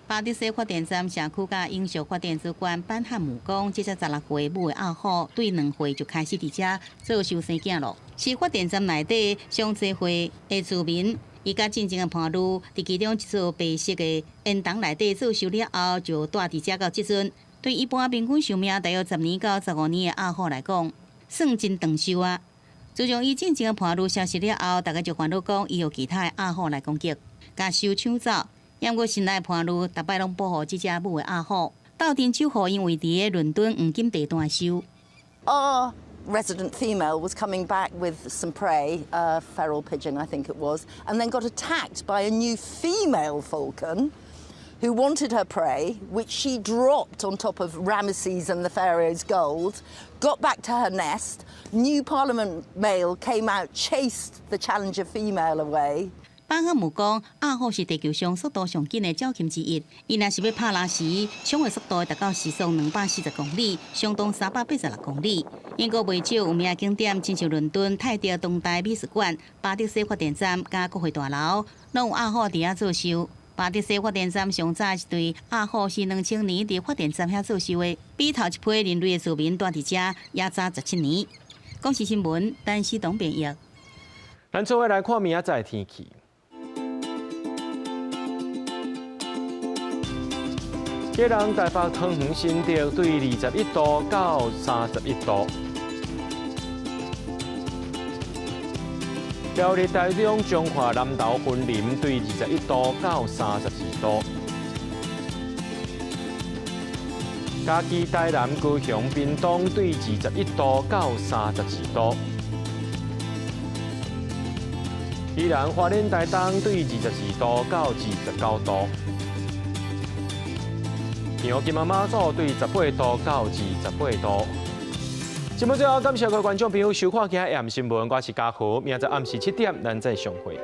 巴德西發電站社區佮永續發展主管班漢姆講，這隻16歲母的鴨虎對2歲就開始佇遮做收生囝咯，是發電站內底上濟歲的住民。伊佮進前的伴侶佇其中一座白色的煙囱內底做壽了後，就蹛佇遮到這陣。對一般平均壽命大約10年到15年的鴨虎來講，算真長壽啊！自從伊進前的伴侶消失了後，大家就煩惱講，伊予其他的鴨虎來攻擊，共獸搶走。毋過新來的伴侶，逐擺攏保護這隻母的鴨虎，鬥陣守護𪜶位佇咧倫敦黃金地段收。 Our resident female was coming back with some prey, a feral pigeon, I think it was, and then got attacked by a new female falcon who wanted her prey, which she dropped on top of Ramesses and the Pharaoh's gold, got back to her nest. New Parliament male came out, chased the challenger female away. 班赫姆講，鴨虎是地球上速度上緊的鳥禽之一。伊若是欲拍獵時，衝的速度會達到時速240公里，相當386公里。英國袂少有名景點，親像倫敦泰德當代美術館、巴德西發電站佮國會大樓，攏有鴨虎佇遐做秀。巴德西發電站上早一對鴨虎是2000年佇發電站遐做秀的，比頭一批人類的住民蹛佇遮也早17年。公視新聞，陳思東編譯。咱做伙來看明仔載天氣。基隆、台北、桃園、新竹對21度到31度。苗栗、台中、彰化、南投、雲林對21度到34度。嘉義、台南、高雄、屏東對21度到34度。宜蘭、花蓮、台東對24度到29度。屏東金門馬祖對18度到28度。節目最後，感謝各位觀眾朋友收看今日 AM 新聞，我是嘉豪，明仔暗時7點，咱再相會。